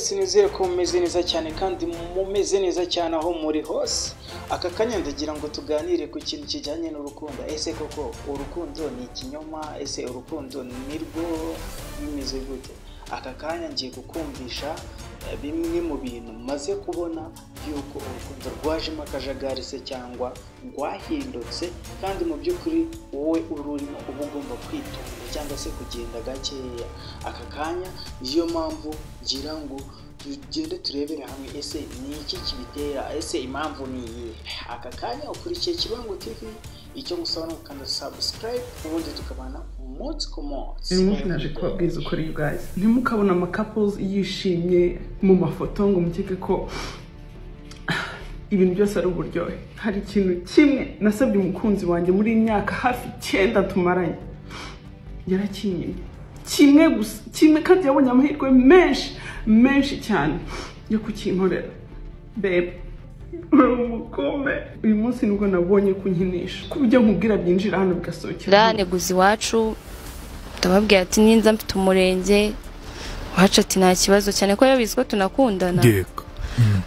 Yes, nizere ko mumeze neza cyane kandi mumeze neza cyane aho muri hose. Aka kanya ndagira ngo tuganire ku kintu kijyanye n'urukundo. Ese koko urukundo ni ikinyoma? Ese urukundo ni rwo bimeze gute? Aka kanya ngiye kukumvisha bimwe mu bintu maze kubona yuko urukundo rwajemo akajagari se cyangwa rwahindutse, kandi mu by'ukuri wowe ururimo uba ugomba kwitonda cyangwa se kugenda gakeya. Aka kanya niyo mpamvu ngira ngo tugende turebere hamwe ese ni iki kibitera, ese impamvu ni iyihe. Aka kanya ukurikiye Kibangu TV, icyo ngusaba ni ugukanda subscribe ubundi tukabana umunsi ku munsi. Uyu munsi naje kubabwiza ukuri you guys, ntimukabona ama couples yishimye mu mafoto ngo mukeke ko ibintu byose ari uburyohe. Hari ikintu kimwe nasabye umukunzi wanjye muri iyi myaka hafi 9 tumaranye, yarakinyimye kimwe gusa, kimwe, kandi yabonye amahirwe menshi menshi cyane yo kukinkorera. Babe, uri umukome. Uyu munsi nibwo nabonye kunkinisha, ku buryo nkubwira byinjira hano bigasohokera. Ndaneguza iwacu, ndababwira ati ninza mfite umurenge wacu, ati nta kibazo, cyane ko yabizi ko tunakundana. Yego.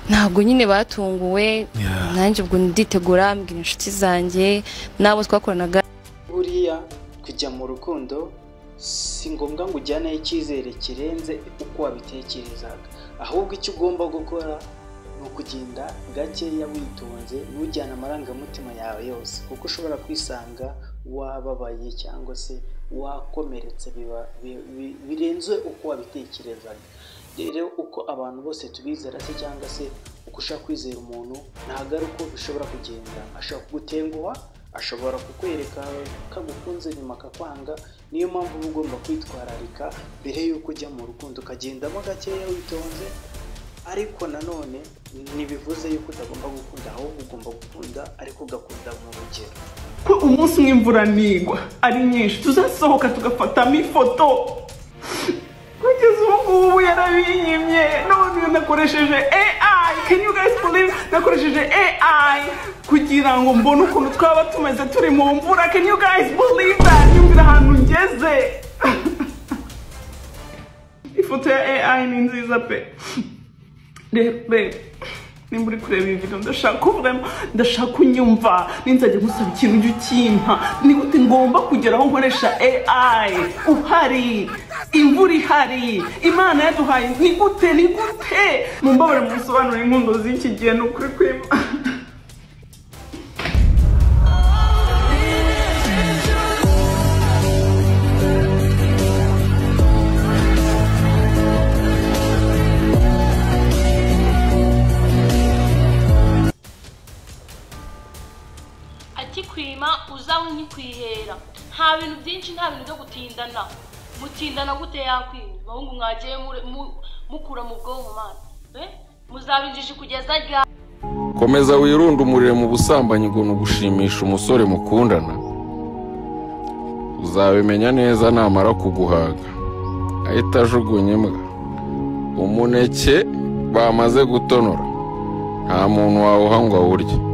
Ntabwo nyine batunguwe, nanjye ubwo nditegura mbwira inshuti zanjye n'abo twakoranaga. Buriya kujya mu rukundo si ngombwa ngo ujyaneyo icyizere kirenze uko wabitekerezaga, ahubwo icyo ugomba gukora ni ukugenda gakeya witonze, ntujyane amarangamutima yawe yose, kuko ushobora kwisanga wababaye cyangwa se wakomeretse birenze uko wabitekerezaga. Rero uko abantu bose tubizera se cyangwa se uko ushaka kwizera umuntu ntabwo ari uko bishobora kugenda. Ashobora kugutenguha, ashobora kukwereka ko agukunze nyuma akakwanga. Niyo mpamvu uba ugomba kwitwararika mbere y'uko ujya mu rukundo, ukagendamo gakeya witonze, ariko nanone ntibivuze yuko utagomba gukunda, ahubwo ugomba gukunda ariko ugakunda mu rugero. Ko umunsi umwe imvura nigwa ari nyinshi tuzasohoka tugafatamo ifoto. Kugeza ubu ngubu yarabinyimye, none nakoresheje AI. Can you guys believe nakoresheje AI kugira ngo mbone ukuntu twaba tumeze turi mu mvura? Can you guys believe that? Nyumvira ahantu ngeze. Ifoto ya AI ni nziza pe. Rero babe, nimba uri kureba iyi video ndashaka kuvamo, ndashaka kunyumva, ninzajya gusaba ikintu ujye ukimpa. Ni gute ngomba kugera aho nkoresha AI uhari, imvura ihari, Imana yaduhaye? Ni gute, ni gute? Mumbabare musobanure inkundo z'iki gihe, ni ukuri kw'Imana. Akikwima uzawe nkikwihera, nta bintu byinshi, nta bintu byo gutindana. Mutindana gute yakwima? Bahungu mwagiye mukura mu bwonko mana, muzabinjije kugeza ryari? Komeza wirunde umurire mu busambanyi ngo nugushimisha umusore mukundana, uzabimenya neza namara kuguhaga ahita ajugunya imbwa. Umuneke bamaze gutonora nta muntu wawuha ngo awurye.